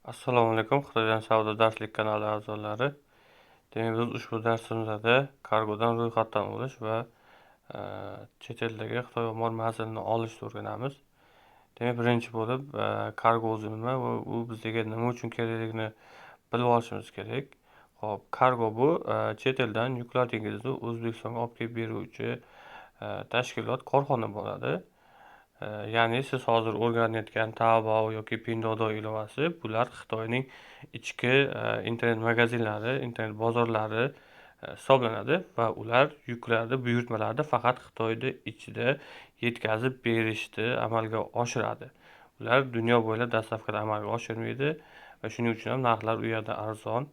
Assalomu alaykum, Xitoydan savdo darslik kanali a'zolari. Demak, biz ushbu darsimizda kargodan ro'yxatdan o'tish va chet eldagi Xitoy ombor manzilini olishni o'rganamiz. Demak, birinchi bo'lib kargo o'zi nima va u bizga nima uchun kerakligini bilib olishimiz kerak. Xo'p, kargo bu chet eldan yuklaringizni O'zbekistonga olib kelib beruvchi tashkilot, korxona bo'ladi. Ya'ni siz hozir o'rganayotgan Taobao yoki Pinduoduo ilovasi bular Xitoyning ichki internet magazinlari, internet bozorlari hisoblanadi va ular yuklarni, buyurtmalarni faqat Xitoyda ichida yetkazib berishni amalga oshiradi. Ular dunyo bo'ylab dastavkada amalga oshirmaydi va shuning uchun ham narxlar u yerda arzon.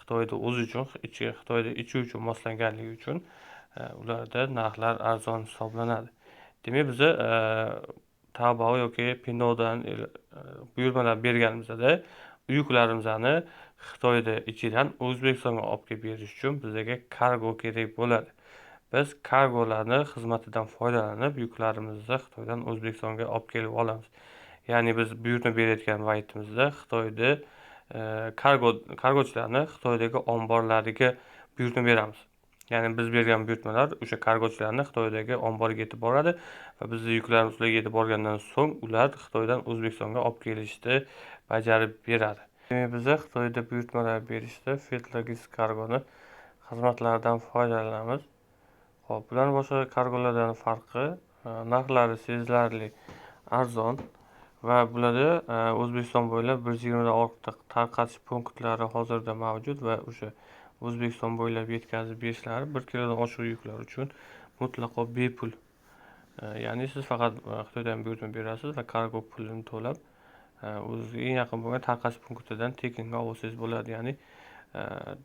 Xitoyda o'zi uchun, ichi Xitoyda ichi uchun moslanganligi uchun ularda narxlar arzon hisoblanadi. Demak, biz Taobao yoki Pinduoduodan buyurtmalar berganimizda yuklarimizni Xitoyda ichidan O'zbekistonga olib kelib berish uchun bizga kargo kerak bo'ladi. Biz kargolarni xizmatidan foydalanib yuklarimizni Xitoydan O'zbekistonga olib kelib olamiz. Ya'ni biz buyurtma berayotgan vaqtimizda Xitoyda kargochilarni Xitoydagi omborlariga buyurtma beramiz. Ya'ni biz bergan buyurtmalar o'sha kargochilarni Xitoydagi omboriga yetib boradi va bizni yuklarimiz ularga yetib borgandan so'ng ular Xitoydan O'zbekistonga olib kelishni bajarib beradi. Demak, biz Xitoyda buyurtmalar berishda Fed Logistics kargoni xizmatlaridan foydalanamiz. Xo'p, bularning boshqa kargolardan farqi narxlari sezilarli arzon va bularda O'zbekiston bo'ylab 120 dan ortiq tarqatish punktlari hozirda mavjud va o'sha O'zbekiston bo'ylab yetkazib berishlari 1 kilodan oshiq yuklar uchun mutlaqo bepul. Ya'ni siz faqat Xitoydan buyurtma berasiz va kargo pulini to'lab, o'zizga eng yaqin bo'lgan tarqatish punktidan tekinga olsangiz bo'ladi. Ya'ni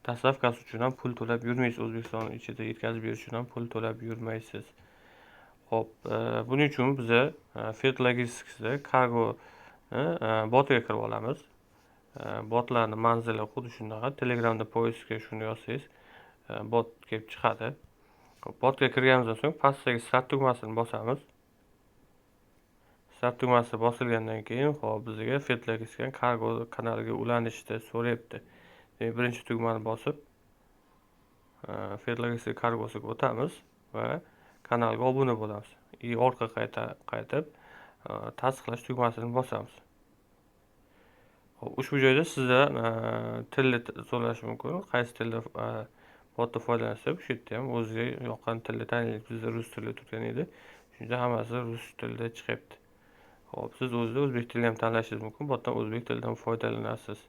dastavkasi uchun ham pul to'lab yurmaysiz, O'zbekiston ichida yetkazib berish uchun ham pul to'lab yurmaysiz. Xo'p, buning uchun biz Fed Logistics'da kargoni botiga kirib olamiz. Botlarni manzili xuddi shunaqa. Telegramda poiskga shuni yozsangiz, bot kelib chiqadi. Xo'p, botga kirganimizdan so'ng pastdagi start tugmasini bosamiz. Start tugmasi bosilgandan keyin, xo'p, bizga Fed Logistics kargo kanaliga ulanishni so'rayapti. Demak, birinchi tugmani bosib, Fed Logistics kargosiga o'tamiz va kanalga obuna bo'lamiz. I orqa qaytib, tasdiqlash tugmasini bosamiz. Xo'p, ushbu joyda sizdan tilni so'rashi mumkin. Qaysi tilda botda foydalansa, shu yerda ham o'ziga yoqqan tilni tanlaysiz. Bizda rus tilida turgan edi. Shunda hammasi rus tilida chiqyapti. Xo'p, siz o'zida o'zbek tilini ham tanlashingiz mumkin. Botdan o'zbek tilidan foydalanasiz.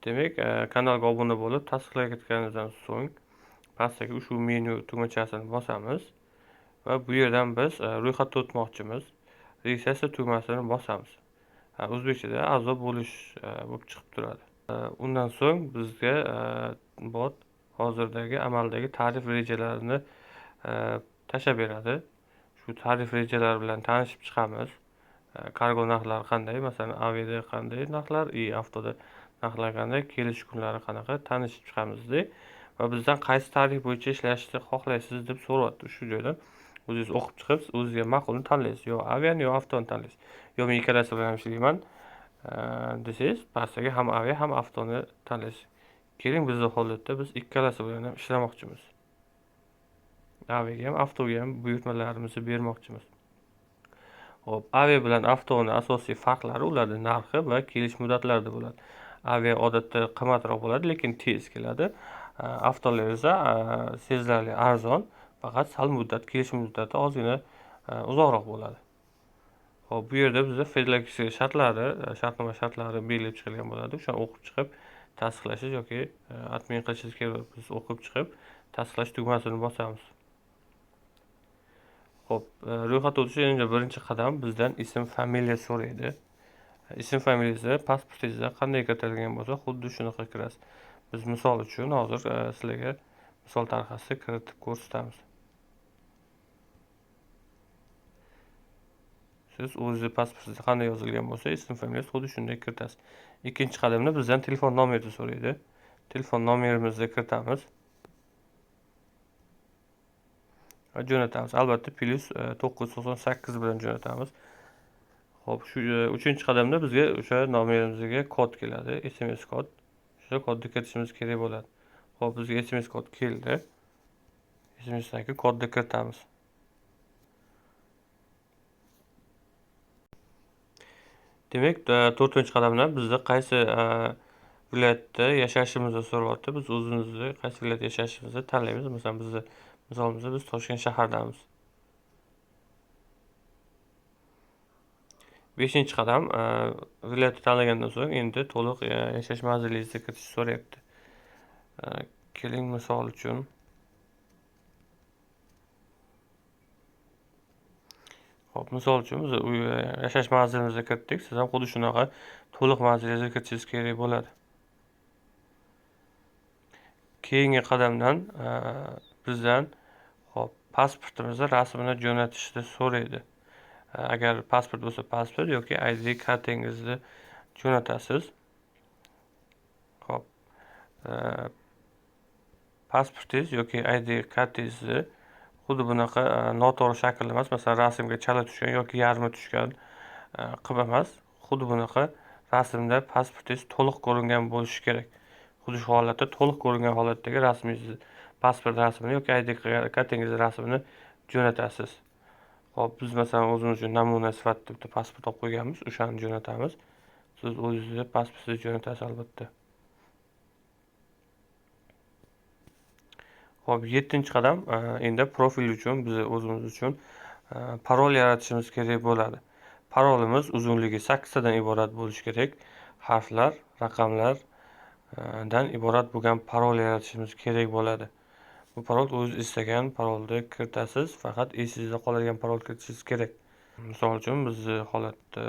Demak, kanalga obuna bo'lib, tasdiqlayotganimizdan so'ng pastdagi ushbu menyu tugmachasini bosamiz va bu yerdan biz ro'yxatdan o'tmoqchimiz. Registratsiya tugmasini bosamiz. O'zbekchada a'zo bo'lish bo'lib chiqib turadi. Undan so'ng bizga bot hozirdagi amaldagi tarif rejalarini tashlab beradi. Shu tarif rejalari bilan tanishib chiqamiz. Kargo narxlari qanday, masalan, AVda qanday narxlar, avtoda narxlar qanday, kelish kunlari qanaqa, tanishib chiqamizda va bizdan qaysi tarif bo'yicha ishlashni xohlaysiz deb so'rayapti. Shu joydan o'zingiz o'qib chiqib, o'zingizga ma'qulini tanlaysiz. Yo aviani, yo avtoni tanlaysiz. Yo men ikkalasi bilan ham ishlayman desangiz, pastdagi ham avia, ham avtoni tanlaysiz. Keling, bizning holatda biz ikkalasi bilan ham ishlamoqchimiz. Aviaga ham, avtoga ham buyurtmalarimizni bermoqchimiz. Xo'p, avia bilan avtoni asosiy farqlari ularning narxi va kelish muddatlarida bo'ladi. Avia odatda qimmatroq bo'ladi, lekin tez keladi. Avtolar esa sezilarli arzon, faqat sal muddat, kelish muddati ozgina uzoqroq bo'ladi. Xo'p, bu yerda bizda Fed Logistics shartlari, shartnoma shartlari belgilab chiqilgan bo'ladi. O'shani o'qib chiqib tasdiqlashingiz yoki admin qilishingiz kerak. Biz o'qib chiqib tasdiqlash tugmasini bosamiz. Xo'p, ro'yxatdan o'tish endi birinchi qadam bizdan ism, familiya so'raydi. Ism familiyangizni pasportingizda qanday kiritilgan bo'lsa, xuddi shunaqa kirasiz. Biz misol uchun hozir sizlarga misol tariqasida kiritib ko'rsatamiz. Siz o'zingiz pasportingizda qanday yozilgan bo'lsa, ism familiyangiz xuddi shunday kiritasiz. Ikkinchi qadamda bizdan telefon nomerini so'raydi. Telefon nomerimizni kiritamiz. Va jo'natamiz. Albatta, plyus 998 bilan jo'natamiz. Xo'p, shu 3-qadamda bizga o'sha nomerimizga kod keladi, SMS kod. O'sha kodni kiritishimiz kerak bo'ladi. Xo'p, bizga SMS kod keldi. SMSdagi kodni kiritamiz. Demak, 4-qadamda bizda qaysi viloyatda yashashimizni so'rayapti. Biz o'zimizni qaysi viloyatda yashashimizni tanlaymiz. Masalan, bizni misolimizda biz Toshkent shahridamiz. 5-qadam, viloyatni tanlagandan so'ng endi to'liq yashash manzilingizni kiritishni so'rayapti. Keling, misol uchun Xo'p, misol uchun biz yashash manzilimizga kiritdik. Siz ham xuddi shunaqa to'liq manzilingizga kiritishingiz kerak bo'ladi. Keyingi qadamdan bizdan xo'p, pasportimizni rasmini jo'natishni so'raydi. Agar pasport bo'lsa pasport yoki ID kartangizni jo'natasiz. Xo'p, pasportingiz yoki ID kartangizni xuddi bunaqa noto'g'ri shaklda emas, masalan, rasmga chala tushgan yoki yarmi tushgan qilib emas, xuddi bunaqa rasmda pasportingiz to'liq ko'ringan bo'lishi kerak. Xuddi shu holatda to'liq ko'ringan holatdagi rasmingizni, pasport rasmini yoki ID kartangiz rasmini jo'natasiz. Xo'p, biz masalan o'zimiz uchun namuna sifatida bitta pasport olib qo'yganmiz, o'shani jo'natamiz. Siz o'zingizni pasportingizni jo'natasiz albatta. Xo'p, 7-qadam, endi profil uchun biz o'zimiz uchun parol yaratishimiz kerak bo'ladi. Parolimiz uzunligi 8 tadan iborat bo'lishi kerak. Harflar, raqamlardan iborat bo'lgan parol yaratishimiz kerak bo'ladi. Bu parol o'zingiz istagan parolni kiritasiz, faqat esingizda qoladigan parol kiritishingiz kerak. Misol uchun bizni holatda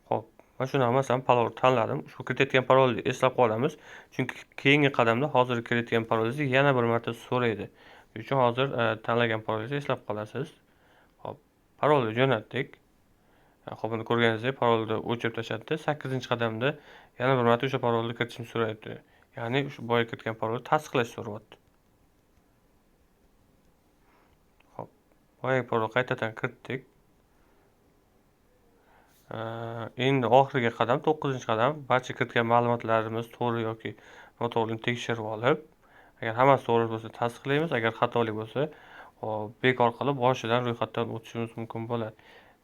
xo'p, mana shunaqa masalan parol tanladim. Ushbu kiritayotgan parolni eslab qolamiz, chunki keyingi qadamda hozir kiritayotgan parolingizni yana bir marta so'raydi. Shuning uchun hozir tanlagan parolingizni eslab qolasiz. Xo'p, parolni jo'natdik. Xo'p, buni ko'rganingizdek parolni o'chirib tashladi. 8-qadamda yana bir marta o'sha parolni kiritishni so'rayapti. Ya'ni o'sha boya kiritgan parolni tasdiqlash so'rayapti. Xo'p, boyagi parolni qaytadan kiritdik. Endi oxirgi qadam, 9-qadam, barcha kiritgan ma'lumotlarimiz to'g'ri yoki noto'g'riligini tekshirib olib, agar hammasi to'g'ri bo'lsa tasdiqlaymiz, agar xatolik bo'lsa, xo'p, bekor qilib boshidan ro'yxatdan o'tishimiz mumkin bo'ladi.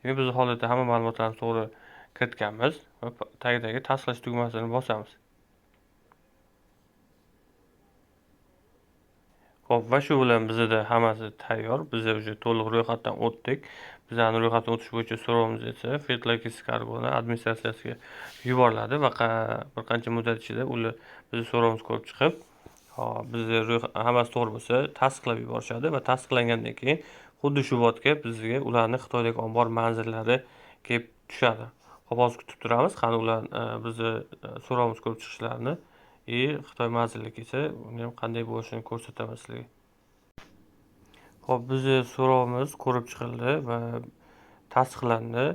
Demak, biz holatda hamma ma'lumotlarni to'g'ri kiritganmiz va tagidagi tasdiqlash tugmasini bosamiz. Xo'p, va shu bilan bizda hammasi tayyor. Biz уже to'liq ro'yxatdan o'tdik. Bizning ro'yxatdan o'tish bo'yicha so'rovimiz esa Fed Logistics Cargo'ni administratsiyasiga yuboriladi va bir qancha muddat ichida ular bizning so'rovimizni ko'rib chiqib, xo'p, bizni hammasi to'g'ri bo'lsa tasdiqlab yuborishadi va tasdiqlangandan keyin xuddi shu botga bizga ularning Xitoydagi ombor manzillari kelib tushadi. Xo'p, hozir kutib turamiz, qani ular bizni so'rovimizni ko'rib chiqishlarini Xitoy manzili kelsa, uni ham qanday bo'lishini ko'rsataman sizlarga. Xo'p, bizni so'rovimiz ko'rib chiqildi va tasdiqlandi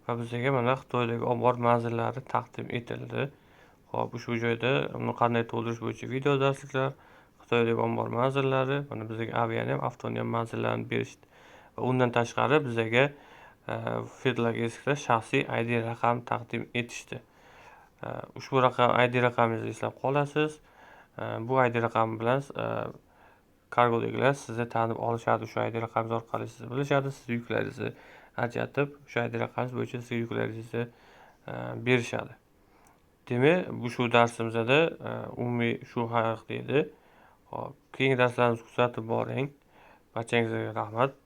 va bizga mana Xitoydagi ombor manzillari taqdim etildi. Xo'p, ushbu joyda uni qanday to'ldirish bo'yicha video darsliklar, Xitoydagi ombor manzillari, mana bizga aviani ham, avtoni ham manzillarini berishdi. Va undan tashqari bizga Fed Logistics'da shaxsiy ID raqam taqdim etishdi. Ushbu raqam ID raqamingizni eslab qolasiz. Bu ID raqami bilan kargodagilar sizni tanib olishadi. Shu ID raqamingiz orqali sizni bilishadi, siz yuklaringizni ajratib, o'sha ID raqamingiz bo'yicha sizga yuklaringizni berishadi. Demak, bu shu darsimizda umumiy shu haqida edi. Xo'p, keyingi darslarimizni kuzatib boring. Barchangizga rahmat.